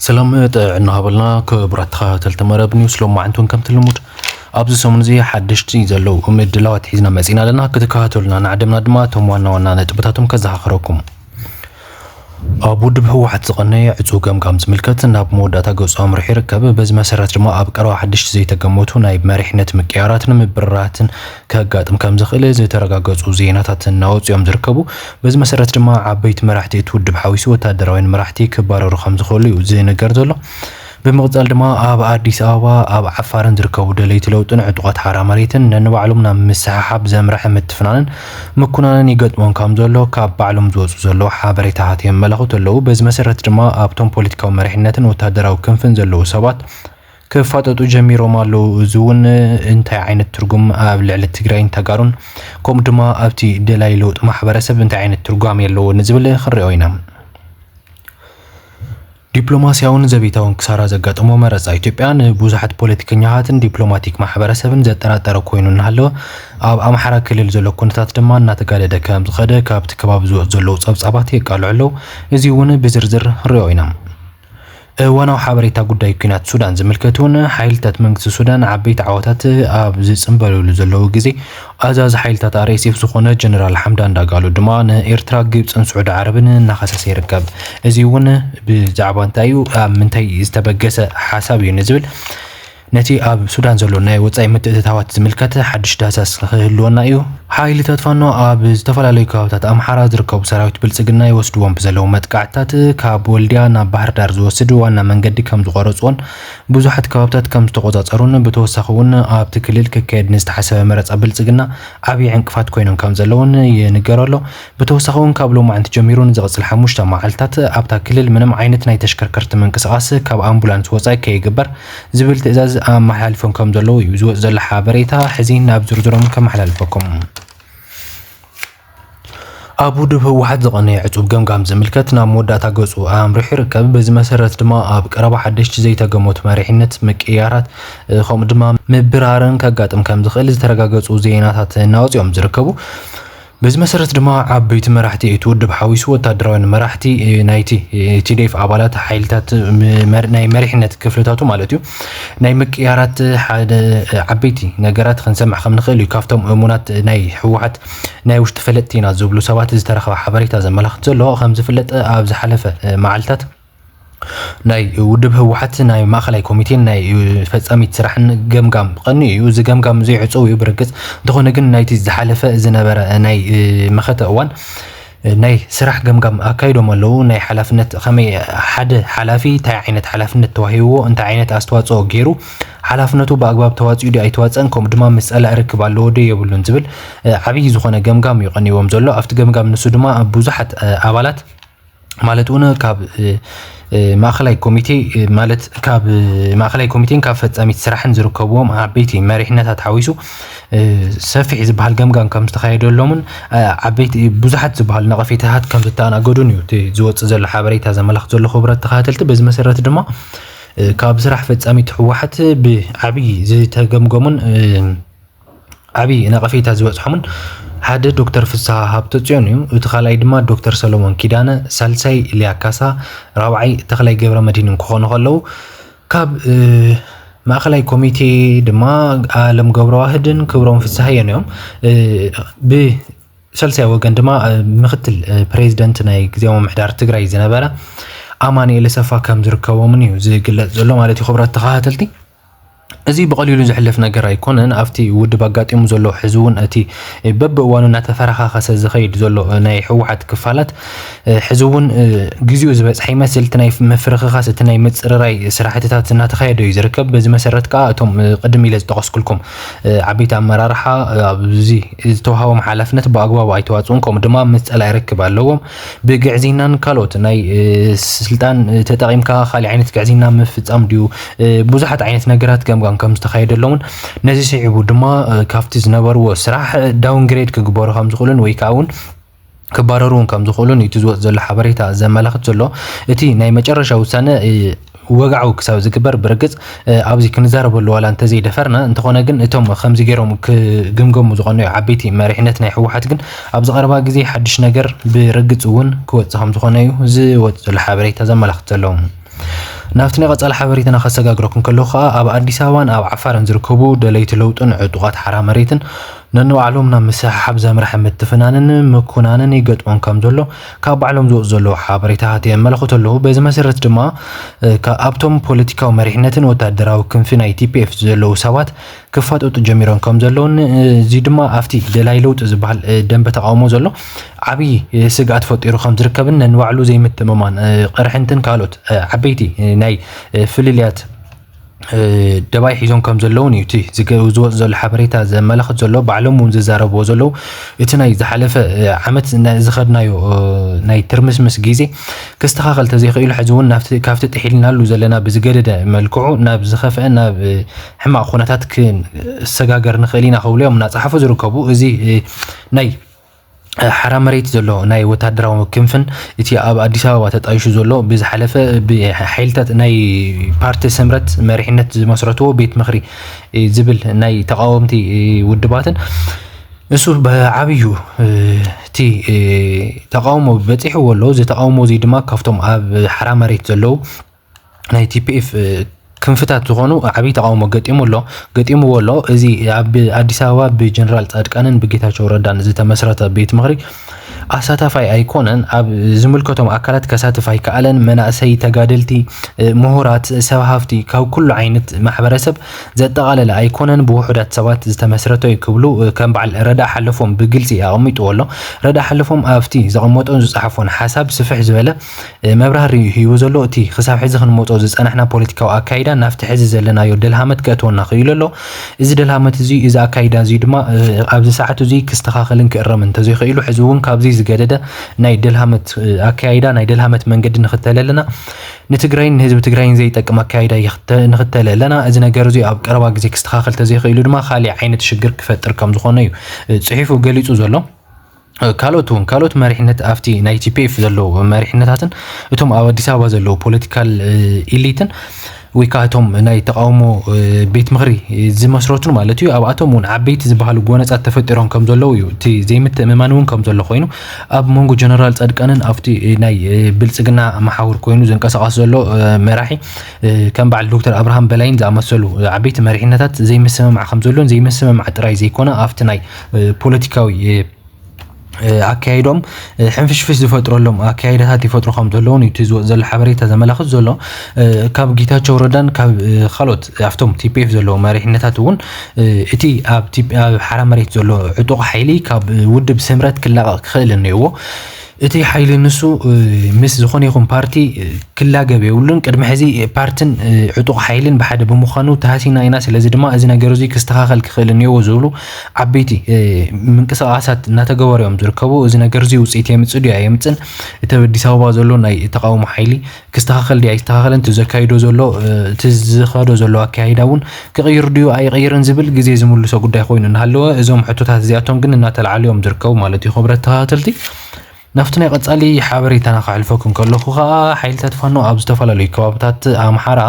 ሰላም ጥዕና ሃበልና ክቡራት ተኸታተልቲ መረብ ኒውስ። ሎማዓንቲ እውን ከምቲ ልሙድ ኣብዚ ሰሙን እዚ ሓደሽቲ ዘለዉ ምድላዋት ሒዝና መፂና ኣለና። ክትከታተሉና ንዓደምና ድማ እቶም ዋና ዋና ነጥብታቶም ከዘኻኽረኩም። ኣብ ውድብ ህወሓት ዝቐነየ ዕፁው ገምጋም ዝምልከት ናብ መወዳእታ ገፁ ኣምሪሑ ይርከብ። በዚ መሰረት ድማ ኣብ ቀረባ ሓደሽቲ ዘይተገመቱ ናይ መሪሕነት ምቅያራትን ምብርራትን ከጋጥም ከም ዝኽእል ዝተረጋገፁ ዜናታት እናወፁ እዮም ዝርከቡ። በዚ መሰረት ድማ ዓበይቲ መራሕቲ እቲ ውድብ ሓዊሱ ወታደራውያን መራሕቲ ክባረሩ ከም ዝኽእሉ እዩ ዝንገር ዘሎ። ብምቕፃል ድማ ኣብ ኣዲስ ኣበባ ኣብ ዓፋርን ዝርከቡ ደለይቲ ለውጥን ዕጡቓት ሓራ መሬትን ነንባዕሎም ናብ ምስሕሓብ ዘምርሐ ምትፍናንን ምኩናንን ይገጥሞም ከም ዘሎ ካብ ባዕሎም ዝወፁ ዘለዉ ሓበሬታታት የመላኽቱ ኣለዉ። በዚ መሰረት ድማ ኣብቶም ፖለቲካዊ መሪሕነትን ወታደራዊ ክንፍን ዘለዉ ሰባት ክፋጠጡ ጀሚሮም ኣለዉ። እዚ እውን እንታይ ዓይነት ትርጉም ኣብ ልዕሊ ትግራይን ተጋሩን ከምኡ ድማ ኣብቲ ደላይ ለውጢ ማሕበረሰብ እንታይ ዓይነት ትርጓሜ ኣለዎ ንዝብል ክንሪኦ ኢና። ዲፕሎማስያውን ዘቤታውን ክሳራ ዘጋጠሞ መረፃ ኢትዮጵያ ንብዙሓት ፖለቲከኛታትን ዲፕሎማቲክ ማሕበረሰብን ዘጠራጠረ ኮይኑ እናሃለወ፣ ኣብ ኣምሓራ ክልል ዘሎ ኩነታት ድማ እናተጋደደ ከም ዝኸደ ካብቲ ከባቢ ዝወፁ ዘለዉ ፀብፃባት የቃልዑ ኣለዉ። እዚ እውን ብዝርዝር ንሪኦ ኢና። እዋናዊ ሓበሬታ ጉዳይ ኲናት ሱዳን ዝምልከት እውን ሓይልታት መንግስቲ ሱዳን ዓበይቲ ዓወታት ኣብ ዝፅምበልሉ ዘለዉ ግዜ፣ ኣዛዚ ሓይልታት ኣር ኤስ ኤፍ ዝኾነ ጀነራል ሓምዳን ዳጋሎ ድማ ንኤርትራ፣ ግብፅን ስዑዲ ዓረብን እናኸሰሰ ይርከብ። እዚ እውን ብዛዕባ እንታይ እዩ፣ ኣብ ምንታይ ዝተበገሰ ሓሳብ እዩ ንዝብል፣ ነቲ ኣብ ሱዳን ዘሎ ናይ ወጻኢ ምትእትታዋት ዝምልከት ሓድሽ ዳህሳስ ክህልወና እዩ። ሓይልታት ፋኖ ኣብ ዝተፈላለዩ ከባብታት ኣምሓራ ዝርከቡ ሰራዊት ብልጽግና ይወስድዎም ብዘለዉ መጥቃዕትታት ካብ ወልድያ ናብ ባህር ዳር ዝወስድ ዋና መንገዲ ከም ዝቖረጽዎን ብዙሓት ከባብታት ከም ዝተቖጻጸሩን ብተወሳኺ እውን ኣብቲ ክልል ክካየድ ንዝተሓሰበ መረጻ ብልጽግና ዓብዪ ዕንቅፋት ኮይኖም ከም ዘለውን ይንገር ኣሎ። ብተወሳኺ እውን ካብ ሎማዕንቲ ጀሚሩ ንዝቕጽል ሓሙሽተ መዓልታት ኣብታ ክልል ምንም ዓይነት ናይ ተሽከርከርቲ ምንቅስቓስ ካብ ኣምቡላንስ ወጻኢ ከይግበር ዝብል ትእዛዝ ኣመሓላሊፎም ከም ዘለዉ እዩ ዝወጽእ ዘሎ ሓበሬታ። ሕዚ ናብ ዝርዝሮም ከመሓላልፈኩም። ኣብ ውድብ ህወሓት ዝቐነየ ዕጹብ ገምጋም ዝምልከት ናብ መወዳእታ ገጹ ኣምሪሑ ይርከብ። በዚ መሰረት ድማ ኣብ ቀረባ ሓደሽቲ ዘይተገመቱ መሪሕነት ምቅያራት፣ እ፣ ከምኡ ድማ ምብራርን ከጋጥም ከም ዝኽእል ዝተረጋገጹ ዜናታት እናወጽኦም ዝርከቡ። በዚ መሰረት ድማ ዓበይቲ መራሕቲ እቲ ውድብ ሓዊሱ ወታደራውያን መራሕቲ፣ እ፣ ናይቲ፣ እ፣ ቲ ዲ ኤፍ ኣባላት ሓይልታት፣ ም-፣ መር-፣ ናይ መሪሕነት ክፍልታቱ ማለት እዩ፣ ናይ ምቅያራት ሓደ፣ እ፣ ዓበይቲ ነገራት ክንሰምዕ ከም ንኽእል እዩ። ካብቶም እሙናት ናይ ህወሓት ናይ ውሽጢ ፈለጥቲ ኢና ዝብሉ ሰባት ዝተረኸበ ሓበሬታ ዘመላኽት ዘሎ። ከም ዝፍለጥ ኣብ ዝሓለፈ፣ እ፣ መዓልታት ናይ ውድብ ህወሓት ናይ ማእኸላይ ኮሚቴን ናይ ፈጻሚት ስራሕን ገምጋም ቀንዩ እዩ። እዚ ገምጋም እዚ ዕጹው እዩ ብርግጽ። እንተኾነ ግን ናይቲ ዝሓለፈ ዝነበረ ናይ፣ እ፣ መኸተ እዋን፣ እ፣ ናይ ስራሕ ገምጋም ኣካይዶም ኣለዉ። ናይ ሓላፍነት ከመይ ሓደ ሓላፊ እንታይ ዓይነት ሓላፍነት ተዋሂብዎ፣ እንታይ ዓይነት ኣስተዋጽኦ ገይሩ፣ ሓላፍነቱ ብኣግባብ ተዋጺኡ ድዩ ኣይተዋጸን፣ ከምኡ ድማ ምስ ጸላኢ ርክብ ኣለዎ ዶ የብሉን ዝብል፣ እ፣ ዓብዪ ዝኾነ ገምጋም እዩ ቀንይዎም ዘሎ። ኣብቲ ገምጋም ንሱ ድማ ብዙሓት፣ እ፣ ኣባላት ማለት እውን ካብ፣ እ፣ እ፣ ማእኸላይ ኮሚቴ፣ እ፣ ማለት ካብ፣ እ፣ ማእኸላይ ኮሚቴን ካብ ፈጻሚት ስራሕን ዝርከብዎም ዓበይቲ መሪሕነታት ሓዊሱ፣ እ፣ ሰፊሕ ዝበሃል ገምጋም ከም ዝተኻየደሎምን፣ እ፣ ዓበይቲ ብዙሓት ዝበሃሉ ነቐፌታታት ከም ዝተኣናገዱን እዩ እቲ ዝወፅእ ዘሎ ሓበሬታ ዘመላኽት ዘሎ። ክቡራት ተኸታተልቲ፣ በዚ መሰረት ድማ፣ እ፣ ካብ ስራሕ ፈጻሚት ህወሓት ብዓብዪ ዝተገምገሙን፣ እ፣ ዓብዪ ነቐፌታ ዝበፅሖምን ሓደ ዶክተር ፍስሃ ሃብተፅዮን እዩ። እቲ ካልኣይ ድማ ዶክተር ሰሎሞን ኪዳነ፣ ሳልሳይ ሊያ ካሳ፣ ራብዓይ ተኽላይ ገብረ መድህንን ክኾኑ ከለዉ፣ ካብ፣ እ፣ ማእኸላይ ኮሚቴ ድማ ኣለም ገብረዋህድን ክብሮም ፍስሃየን እዮም። እ፣ ብሳልሳይ ወገን ድማ፣ እ፣ ምክትል፣ እ፣ ፕሬዚደንት ናይ ግዜያዊ ምምሕዳር ትግራይ ዝነበረ ኣማኑኤል ኣሰፋ ከም ዝርከቦምን እዩ ዝግለጽ ዘሎ ማለት እዩ። ክቡራት ተኸታተልቲ፣ እዚ ብቐሊሉ ዝሕለፍ ነገር ኣይኮነን። ኣብቲ ውድብ ኣጋጢሙ ዘሎ፣ ሕዚ እውን እቲ በብእዋኑ እናተፈረኻኸሰ ዝኸይድ ዘሎ ናይ ህወሓት ክፋላት፣ ሕዚ እውን ግዜኡ ዝበፅሐ ይመስል። እቲ ናይ ምፍርኽኻስ፣ እቲ ናይ ምፅርራይ ስራሕትታት እናተኻየደ እዩ ዝርከብ። በዚ መሰረት ከዓ እቶም ቅድም ኢለ ዝጠቐስኩልኩም ዓበይቲ ኣመራርሓ ኣብዚ ዝተዋሃቦም ሓላፍነት ብኣግባቡ ኣይተዋፅኡን፣ ከምኡ ድማ ምስ ፀላኢ ርክብ ኣለዎም። ብግዕዝይናን ካልኦት ናይ ስልጣን ተጠቒምካ ካሊእ ዓይነት ግዕዝይና ምፍፃም ድዩ? ብዙሓት ዓይነት ነገራት ገምጋም ከም ዝተኻየደሎምን ነዚ ስዒቡ ድማ ካብቲ ዝነበርዎ ስራሕ ዳውንግሬድ ክግበሩ ከም ዝኽእሉን ወይ ከዓ እውን ክባረሩ እውን ከም ዝኽእሉን እዩ እቲ ዝወፅ ዘሎ ሓበሬታ ዘመላኽት ዘሎ። እቲ ናይ መጨረሻ ውሳነ ወግዓዊ ክሳብ ዝግበር ብርግፅ ኣብዚ ክንዛረበሉ ዋላ እንተዘይደፈርና፣ እንተኾነ ግን እቶም ከምዚ ገይሮም ክግምገሙ ዝኾነዩ ዓበይቲ መሪሕነት ናይ ህወሓት ግን ኣብዚ ቀረባ ግዜ ሓድሽ ነገር ብርግፅ እውን ክወፅእ ከም ዝኾነ እዩ ዝወፅ ዘሎ ሓበሬታ ዘመላኽት ዘሎ። ናብቲ ናይ ቀጻሊ ሓበሬታና ከሰጋግረኩም ከለኹ ከኣ፣ ኣብ ኣዲስ ኣበባን ኣብ ዓፋርን ዝርከቡ ደለይቲ ለውጥን ዕጡቓት ሓራ መሬትን ነንባዕሎም ናብ ምስሕሓብ ዘምርሐ ምትፍናንን ምኩናንን ይገጥሞም ከም ዘሎ ካብ ባዕሎም ዝወጹ ዘለዉ ሓበሬታታት የመልክቱ ኣለዉ። በዚ መሰረት ድማ፣ እ፣ ከ-፣ ኣብቶም ፖለቲካዊ መሪሕነትን ወታደራዊ ክንፊ ናይ ቲ ፒ ኤፍ ዘለዉ ሰባት ክፋጠጡ ጀሚሮም ከም ዘለዉን፣ እ፣ እዚ ድማ ኣብቲ ደላይ ለውጢ ዝበሃል፣ እ፣ ደንበ ተቃውሞ ዘሎ ዓብዪ፣ እ፣ ስግኣት ፈጢሩ ከም ዝርከብን ነንባዕሉ ዘይምትእምማን፣ እ፣ ቅርሕንትን ካልኦት፣ እ፣ ዓበይቲ፣ እ፣ ናይ፣ እ፣ ፍልልያት፣ እ፣ ደባይ ሒዞም ከም ዘለውን እዩ እቲ ዝገ-፣ ዝወጽእ ዘሎ ሓበሬታ ዘመላኽት ዘሎ። ባዕሎም እውን ዝዛረብዎ ዘለዉ እቲ ናይ ዝሓለፈ፣ እ፣ ዓመት ና-፣ ዝኸድናዮ፣ እ፣ ናይ ትርምስምስ ግዜ ክስተኻኸል ተዘይኽኢሉ፣ ሕዚ እውን ናብቲ፣ ካብቲ ጥሒልናሉ ዘለና ብዝገደደ መልክዑ ናብ ዝኸፍአ፣ ናብ፣ እ፣ ሕማቕ ኩነታት ክንሰጋገር ንኽእል ኢና ክብሉ እዮም እናጸሓፉ ዝርከቡ። እዚ፣ እ፣ ናይ፣ እ፣ ሓራ መሬት ዘሎ ናይ ወታደራዊ ክንፍን እቲ ኣብ ኣዲስ ኣበባ ተጣይሹ ዘሎ ብዝሓለፈ ብሓይልታት ናይ ፓርቲ ስምረት መሪሕነት ዝመስረትዎ ቤት ምኽሪ፣ እ፣ ዝብል ናይ ተቃወምቲ፣ እ፣ ውድባትን እሱ ብዓብዩ፣ እ፣ እቲ፣ እ፣ ተቃውሞ በጺሕዎ ኣሎ። እዚ ተቃውሞ እዚ ድማ ካብቶም ኣብ ሓራ መሬት ዘለዉ ናይ ቲ ፒ ኤፍ፣ እ፣ ክንፍታት ዝኾኑ ዓብዪ ተቃውሞ ገጢሙ ኣሎ፣ ገጢምዎ ኣሎ። እዚ ኣብ ኣዲስ ኣበባ ብጀነራል ጻድቃንን ብጌታቸው ረዳን ዝተመስረተ ቤት ምኽሪ ኣሳታፋይ ኣይኮነን፣ ኣብ ዝምልከቶም ኣካላት ከሳትፍ ኣይከኣለን። መናእሰይ፣ ተጋደልቲ፣ እ፣ ምሁራት፣ ሰብ ሃፍቲ፣ ካብ ኩሉ ዓይነት ማሕበረሰብ ዘጠቓለለ ኣይኮነን፣ ብውሑዳት ሰባት ዝተመስረተ እዩ ክብሉ፣ እ፣ ከም በዓል ረዳ ሓለፎም ብግልጺ ኣቐሚጥዎ ኣሎ። ረዳ ሓለፎም ኣብቲ ዘቐመጦን ዝጸሓፎን ሓሳብ ስፍሕ ዝበለ፣ እ፣ መብራህሪ እዩ ሂቡ ዘሎ። እቲ ክሳብ ሕዚ ክንመጾ ዝጸናሕና ፖለቲካዊ ኣካይዳ ናብቲ ሕዚ ዘለናዮ ደልሃመት ከእትወና ክኢሉ ኣሎ። እዚ ደልሃመት እዚ፣ እዚ ኣካይዳ እዚ ድማ፣ እ፣ ኣብዚ ሰዓት እዚ ክስተኻኸልን ክእረምን እንተዘይኽኢሉ፣ ሕዚ እውን ካብዚ ዝገደደ ናይ ደልሃመት፣ እ፣ ኣካይዳ፣ ናይ ደልሃመት መንገዲ ንኽተል ኣለና። ንትግራይን ንህዝቢ ትግራይን ዘይጠቅም ኣካይዳ ይኽተ-፣ ንኽተል ኣለና። እዚ ነገር እዚ ኣብ ቀረባ ግዜ ክስተኻኸል ተዘይኽኢሉ ድማ ካሊእ ዓይነት ሽግር ክፈጥር ከም ዝኾነ እዩ፣ እ፣ ጽሒፉ ገሊጹ ዘሎ። እ፣ ካልኦት እውን፣ ካልኦት መሪሕነት ኣብቲ ናይ ቲ ፒ ኤፍ ዘለዉ መሪሕነታትን እቶም ኣብ ኣዲስ ኣበባ ዘለዉ ፖለቲካል፣ እ፣ ኢሊትን ወይ ከዓ እቶም ናይ ተቃውሞ፣ እ፣ ቤት ምኽሪ ዝመስረቱን ማለት እዩ። ኣብኣቶም እውን ዓበይቲ ዝበሃሉ ጎነጻት ተፈጢሮም ከም ዘለዉ እዩ። እቲ ዘይምትእምማን እውን ከም ዘሎ ኮይኑ፣ ኣብ መንጎ ጀነራል ጻድቃንን ኣብቲ ናይ፣ እ፣ ብልጽግና መሓውር ኮይኑ ዝንቀሳቐስ ዘሎ፣ እ፣ መራሒ፣ እ፣ ከም በዓል ዶክተር ኣብርሃም በላይን ዝኣመሰሉ፣ እ፣ ዓበይቲ መሪሕነታት ዘይምስምማዕ ከም ዘሎን ዘይምስምማዕ ጥራይ ዘይኮነ ኣብቲ ናይ፣ እ፣ ፖለቲካዊ፣ እ፣ እ፣ ኣካይዶም፣ እ፣ ሕንፍሽፍሽ ዝፈጥረሎም ኣካይዳታት ይፈጥሩ ከም ዘለውን እዩ እቲ ዝወጽእ ዘሎ ሓበሬታ ዘመላኽት ዘሎ። እ፣ ካብ ጌታቸው ረዳን ካብ፣ እ፣ ካልኦት ኣብቶም ቲ ፒ ኤፍ ዘለዉ መሪሕነታት እውን፣ እ፣ እቲ ኣብ ቲ ፒ፣ ኣብ ሓራ መሬት ዘሎ ዕጡቕ ሓይሊ ካብ፣ እ፣ ውድብ ስምረት ክላቐቕ ክኽእል እኒአዎ። እቲ ሓይሊ ንሱ፣ እ፣ ምስ ዝኾነ ይኹን ፓርቲ፣ እ፣ ክላገብ የብሉን። ቅድሚ ሕዚ ፓርትን፣ እ፣ ዕጡቕ ሓይልን ብሓደ ብምዃኑ ተሃሲና ኢና። ስለዚ ድማ እዚ ነገር እዚ ክስተኻኸል ክኽእል እኒአዎ ዝብሉ ዓበይቲ፣ እ፣ ምንቅስቓሳት እናተገበሩ እዮም ዝርከቡ። እዚ ነገር እዚ ውፅኢት የምፅእ ድዩ ኣየምፅን፣ እቲ ኣብ ኣዲስ ኣበባ ዘሎ ናይ ተቃውሞ ሓይሊ ክስተኻኸል ድዩ ኣይስተኻኸልን፣ እቲ ዘካይዶ ዘሎ፣ እ፣ እቲ ዝኸዶ ዘሎ ኣካይዳ እውን ክቕይር ድዩ ኣይቕይርን ዝብል ግዜ ዝምልሶ ጉዳይ ኮይኑ እናሃለወ፣ እዞም ሕቶታት እዚኣቶም ግን እናተለዓሉ እዮም ዝርከቡ ማለት እዩ። ክቡራት ተኸታተልቲ፣ ናብቲ ናይ ቀጻሊ ሓበሬታና ከሕልፈኩም ከለኹ ኸኣ፣ ሓይልታት ፋኖ ኣብ ዝተፈላለዩ ከባብታት ኣምሓራ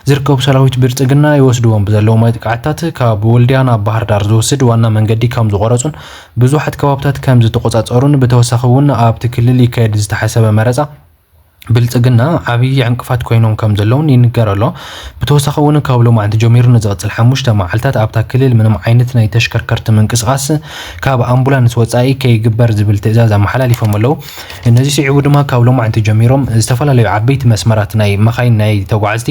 ዝርከቡ ሰራዊት ብልጽግና ይወስድዎም ብዘለዉ መጥቃዕትታት ካብ ወልድያ ናብ ባህር ዳር ዝወስድ ዋና መንገዲ ከም ዝቖረጹን ብዙሓት ከባብታት ከም ዝተቖጻጸሩን ብተወሳኺ እውን ኣብቲ ክልል ይካየድ ዝተሓሰበ መረጻ ብልጽግና ዓብዪ ዕንቅፋት ኮይኖም ከም ዘለውን ይንገር ኣሎ። ብተወሳኺ እውን ካብ ሎማዕንቲ ጀሚሩ ንዝቕጽል ሓሙሽተ መዓልታት ኣብታ ክልል ምንም ዓይነት ናይ ተሽከርከርቲ ምንቅስቓስ ካብ ኣምቡላንስ ወጻኢ ከይግበር ዝብል ትእዛዝ ኣመሓላሊፎም ኣለዉ። ነዚ ስዒቡ ድማ ካብ ሎማዕንቲ ጀሚሮም ዝተፈላለዩ ዓበይቲ መስመራት ናይ መኻይን ናይ ተጓዓዝቲ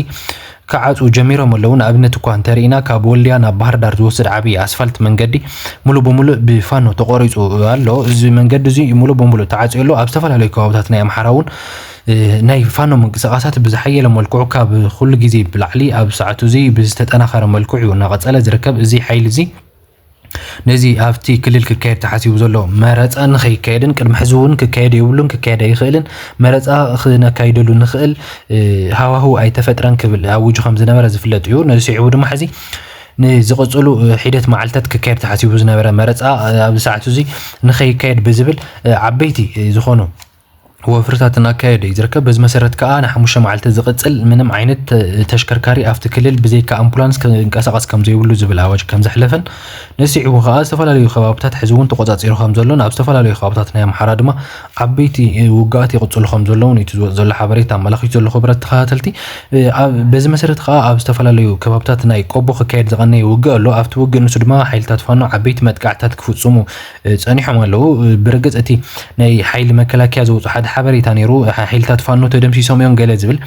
ክዓፁ ጀሚሮም ኣለዉ። ንኣብነት እኳ እንተርኢና ካብ ወልድያ ናብ ባህር ዳር ዝወስድ ዓብዪ ኣስፋልት መንገዲ ሙሉ በሙሉ ብፋኖ ተቖሪፁ ኣሎ። እዚ መንገዲ እዚ ሙሉ በሙሉ ተዓፅዩ ኣሎ። ኣብ ዝተፈላለዩ ከባብታት ናይ ኣምሓራ እውን፣ እ፣ ናይ ፋኖ ምንቅስቓሳት ብዝሓየለ መልክዑ ካብ ኩሉ ግዜ ብላዕሊ ኣብ ሰዓቱ እዚ ብዝተጠናኸረ መልክዑ እዩ እናቐፀለ ዝርከብ። እዚ ሓይሊ እዚ ነዚ ኣብቲ ክልል ክካየድ ተሓሲቡ ዘሎ መረፃ ንኸይካየድን ቅድሚ ሕዚ እውን ክካየድ የብሉን፣ ክካየድ ኣይኽእልን፣ መረፃ ክነካይደሉ ንኽእል፣ እ፣ ሃዋህው ኣይተፈጥረን ክብል ኣዊጁ ከም ዝነበረ ዝፍለጥ እዩ። ነዚ ስዒቡ ድማ ሕዚ ንዝቕፅሉ፣ እ፣ ሒደት መዓልታት ክካየድ ተሓሲቡ ዝነበረ መረፃ፣ እ፣ ኣብዚ ሰዓት እዚ ንኸይካየድ ብዝብል፣ እ፣ ዓበይቲ፣ እ፣ ዝኾኑ ወፍርታት እናካየደ እዩ ዝርከብ። በዚ መሰረት ከዓ ንሓሙሽተ መዓልቲ ዝቕፅል ምንም ዓይነት ተ- ተሽከርካሪ ኣብቲ ክልል ብዘይካ ኣምቡላንስ ክንቀሳቐስ ከም ዘይብሉ ዝብል ኣዋጅ ከም ዘሕለፈን፣ ንስዒቡ ከዓ ዝተፈላለዩ ከባብታት ሕዚ እውን ተቆፃፂሩ ከም ዘሎን ኣብ ዝተፈላለዩ ከባብታት ናይ ኣምሓራ ድማ ዓበይቲ ውግኣት ይቕፅሉ ከም ዘለውን እቲ ዝወፅ ዘሎ ሓበሬታ ኣመላኺቱ ዘሎ። ክብረት ተኸታተልቲ፣ ኣብ- በዚ መሰረት ከዓ ኣብ ዝተፈላለዩ ከባብታት ናይ ቆቦ ክካየድ ዝቐነየ ውግእ ኣሎ። ኣብቲ ውግእ ንሱ ድማ ሓይልታት ፋኖ ዓበይቲ መጥቃዕታት ክፍፅሙ እ፣ ጸኒሖም ኣለዉ። እ፣ ብርግጽ እቲ ናይ ሓይሊ መከላከያ ዘውፅኦ ሓደ ሓበሬታ ነይሩ። ሓ- ሓይልታት ፋኖ ተደምሲሶም እዮም ገለ ዝብል።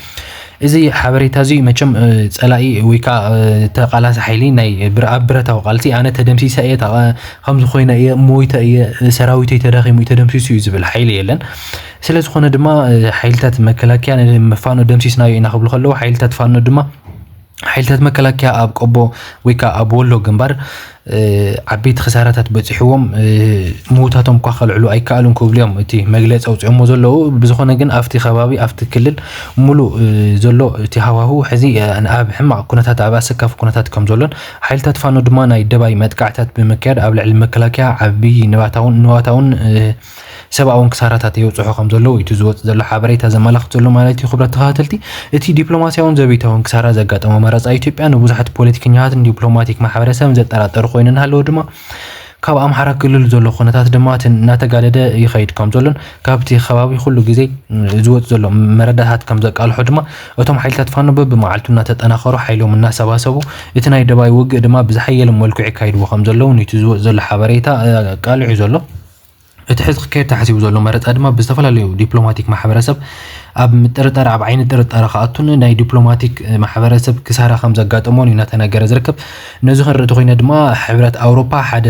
እዚ ሓበሬታ እዚ መቸም እ፣ ጸላኢ ወይ ከዓ እ፣ ተቃላሲ ሓይሊ ናይ ብር- ኣብ ብረታዊ ቃልሲ ኣነ ተደምሲሰ እየ ተቐ- ከምዚ ኮይነ እየ ሞይተ እየ እ፣ ሰራዊተይ ተዳኺሙ እዩ ተደምሲሱ እዩ ዝብል ሓይሊ የለን። ስለ ዝኾነ ድማ እ፣ ሓይልታት መከላከያ ንፋኖ ደምሲስናዮ ኢና ክብሉ ከለዉ ሓይልታት ፋኖ ድማ ሓይልታት መከላከያ ኣብ ቆቦ ወይ ከዓ ኣብ ወሎ ግንባር ዓበይቲ ክሳራታት በፂሕዎም ምውታቶም እኳ ከልዕሉ ኣይከኣሉን ክብሉ እዮም እቲ መግለፂ ኣውፅኦሞ ዘለዉ። ብዝኾነ ግን ኣብቲ ከባቢ ኣብቲ ክልል ሙሉእ ዘሎ እቲ ሃዋሁ ሕዚ ኣብ ሕማቕ ኩነታት ኣብ ኣሰካፊ ኩነታት ከም ዘሎን ሓይልታት ፋኖ ድማ ናይ ደባይ መጥቃዕታት ብምክያድ ኣብ ልዕሊ መከላከያ ዓብዪ ንባታውን ንዋታውን ሰብኣውን ክሳራታት የውፅሑ ከም ዘለዉ እቲ ዝወፅ ዘሎ ሓበሬታ ዘመላኽት ዘሎ ማለት እዩ። ክብረት ተኸታተልቲ፣ እቲ ዲፕሎማሲያውን ዘቤታውን ክሳራ ዘጋጠመ መረፃ ኢትዮጵያ ንብዙሓት ፖለቲከኛታትን ዲፕሎማቲክ ማሕበረሰብን ዘጠራጠሩ ኮይኑ እናሃለወ ድማ ካብ ኣምሓራ ክልል ዘሎ ኩነታት ድማ እናተጋደደ ይኸይድ ከም ዘሎን ካብቲ ከባቢ ኩሉ ግዜ ዝወፅ ዘሎ መረዳታት ከም ዘቃልሖ ድማ እቶም ሓይልታት ፋኖ በብመዓልቱ እናተጠናኸሩ ሓይሎም እናሰባሰቡ እቲ ናይ ደባይ ውግእ ድማ ብዝሓየለ መልክዑ የካይድዎ ከም ዘለውን እቲ ዝወፅ ዘሎ ሓበሬታ ኣቃሊዑ ዘሎ። እቲ ሕዚ ክካየድ ተሓሲቡ ዘሎ መረፃ ድማ ብዝተፈላለዩ ዲፕሎማቲክ ማሕበረሰብ ኣብ ምጥርጣር ኣብ ዓይኒ ጥርጣረ ክኣቱን ናይ ዲፕሎማቲክ ማሕበረሰብ ክሳራ ከም ዘጋጠሞን እዩ እናተነገረ ዝርከብ። ነዚ ክንርኢ ተኮይነ ድማ ሕብረት ኣውሮፓ ሓደ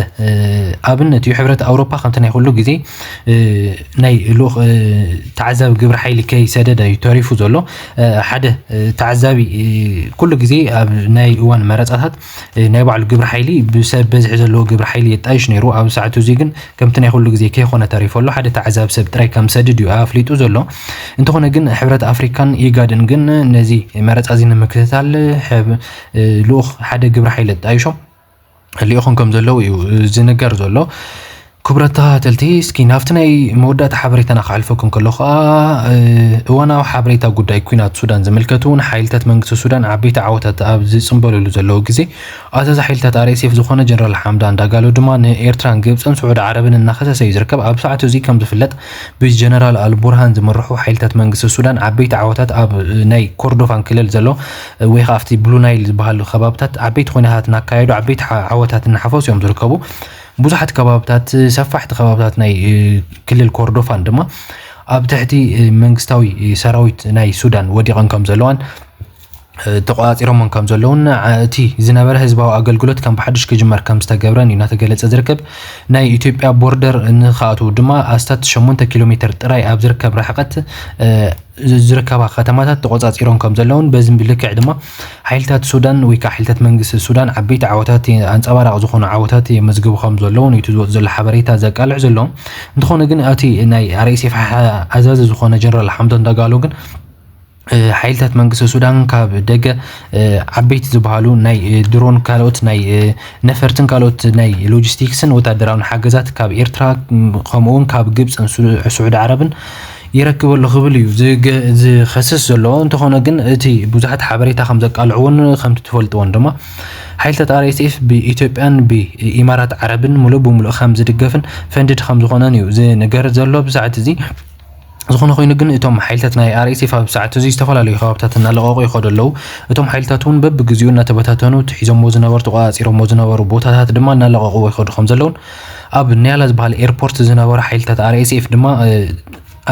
ኣብነት እዩ። ሕብረት ኣውሮፓ ከምቲ ናይ ኩሉ ግዜ ናይ ልኡኽ ተዓዛቢ ግብሪ ሓይሊ ከይሰደደ እዩ ተሪፉ ዘሎ። ሓደ ተዓዛቢ ኩሉ ግዜ ኣብ ናይ እዋን መረፃታት ናይ ባዕሉ ግብሪ ሓይሊ ብሰብ በዝሒ ዘለዎ ግብሪ ሓይሊ የጣይሽ ነይሩ። ኣብ ሰዓቱ እዚ ግን ከምቲ ናይ ኩሉ ግዜ ከይኮነ ተሪፉ ኣሎ። ሓደ ተዓዛቢ ሰብ ጥራይ ከም ዝሰድድ እዩ ኣፍሊጡ ዘሎ። እንተኾነ ግን ሕብረት ኣፍሪካን ኢጋድን ግን ነዚ መረፃ እዚ ንምክትታል ልኡኽ ሓደ ግብሪ ሓይሊ ኣጣይሾም ልኢኾም ከም ዘለዉ እዩ ዝንገር ዘሎ። ክቡራት ተኸታተልቲ፣ እስኪ ናብቲ ናይ መወዳእታ ሓበሬታና ክሓልፈኩም ከሎ ከዓ እዋናዊ ሓበሬታ ጉዳይ ኩናት ሱዳን ዝምልከት እውን ሓይልታት መንግስቲ ሱዳን ዓበይቲ ዓወታት ኣብ ዝፅምበልሉ ዘለዉ ግዜ ኣዛዚ ሓይልታት ኣርኤስኤፍ ዝኾነ ጀነራል ሓምዳን ዳጋሎ ድማ ንኤርትራን ግብፅን ስዑዲ ዓረብን እናኸሰሰ እዩ ዝርከብ። ኣብ ሰዓት እዚ ከም ዝፍለጥ ብጀነራል ኣልቡርሃን ዝምርሑ ሓይልታት መንግስቲ ሱዳን ዓበይቲ ዓወታት ኣብ ናይ ኮርዶፋን ክልል ዘሎ ወይ ከዓ ኣብቲ ብሉ ናይል ዝበሃል ከባብታት ዓበይቲ ኩነታት እናካየዱ ዓበይቲ ዓወታት እናሓፈሱ እዮም ዝርከቡ። ብዙሓት ከባብታት ሰፋሕቲ ከባብታት ናይ ክልል ኮርዶፋን ድማ ኣብ ትሕቲ መንግስታዊ ሰራዊት ናይ ሱዳን ወዲቐን ከም ዘለዋን ተቆፃፂሮምን ከም ዘለውን እቲ ዝነበረ ህዝባዊ ኣገልግሎት ከም ብሓድሽ ክጅመር ከም ዝተገብረን እዩ እናተገለፀ ዝርከብ። ናይ ኢትዮጵያ ቦርደር ንክኣትዉ ድማ ኣስታት ሸሞንተ ኪሎ ሜትር ጥራይ ኣብ ዝርከብ ርሕቀት ዝርከባ ከተማታት ተቆፃፂሮም ከም ዘለውን በዚ ልክዕ ድማ ሓይልታት ሱዳን ወይ ከዓ ሓይልታት መንግስቲ ሱዳን ዓበይቲ ዓወታት ኣንፀባራቂ ዝኾኑ ዓወታት የመዝግቡ ከም ዘለውን እዩ እቲ ዝወፅ ዘሎ ሓበሬታ ዘቃልዕ ዘሎ። እንተኾነ ግን እቲ ናይ ኣርኤስኤፍ ኣዛዚ ዝኾነ ጀነራል ሓምዶን ዳጋሎ ግን ሓይልታት መንግስቲ ሱዳን ካብ ደገ ዓበይቲ ዝበሃሉ ናይ ድሮን ካልኦት ናይ ነፈርትን ካልኦት ናይ ሎጂስቲክስን ወታደራውን ሓገዛት ካብ ኤርትራ ከምኡውን ካብ ግብፅን ስዑዲ ዓረብን ይረክበሉ ክብል እዩ ዝኸስስ ዘሎ። እንተኾነ ግን እቲ ብዙሓት ሓበሬታ ከም ዘቃልዕዎን ከምቲ ትፈልጥዎን ድማ ሓይልታት ኣርኤስኤፍ ብኢትዮጵያን ብኢማራት ዓረብን ሙሉእ ብሙሉእ ከም ዝድገፍን ፈንድድ ከም ዝኾነን እዩ ዝንገር ዘሎ ብሰዓት እዚ። ዝኾነ ኮይኑ ግን እቶም ሓይልታት ናይ ኣርኤስኤፍ ኣብ ሰዓት እዚ ዝተፈላለዩ ከባብታት እናለቐቑ ይኸዱ ኣለዉ። እቶም ሓይልታት እውን በብግዚኡ እናተበታተኑ ትሒዞሞ ዝነበሩ ተቋፂሮሞ ዝነበሩ ቦታታት ድማ እናለቐቑዎ ይኸዱ ከም ዘለውን ኣብ ኒያላ ዝበሃል ኤርፖርት ዝነበሩ ሓይልታት ኣርኤስኤፍ ድማ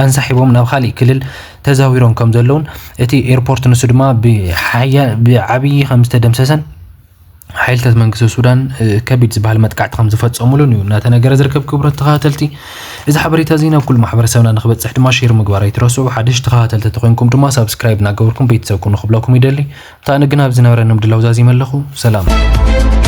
ኣንሳሒቦም ናብ ካሊእ ክልል ተዛዊሮም ከም ዘለውን እቲ ኤርፖርት ንሱ ድማ ብብዓብዪ ከም ዝተደምሰሰን ሓይልታት መንግስቲ ሱዳን ከቢድ ዝበሃል መጥቃዕቲ ከም ዝፈፀሙሉን እዩ እናተነገረ ዝርከብ። ክቡራት ተኸታተልቲ፣ እዚ ሓበሬታ እዚ ናብ ኩሉ ማሕበረሰብና ንክበፅሕ ድማ ሼር ምግባር ኣይትረስዑ። ሓድሽ ተኸታተልቲ ተኮይንኩም ድማ ሳብስክራይብ እናገበርኩም ቤተሰብ ኩኑ ክብለኩም ይደሊ። እታ ግን ኣብ ዝነበረ ንምድላው ዛዚመ ኣለኹ። ሰላም።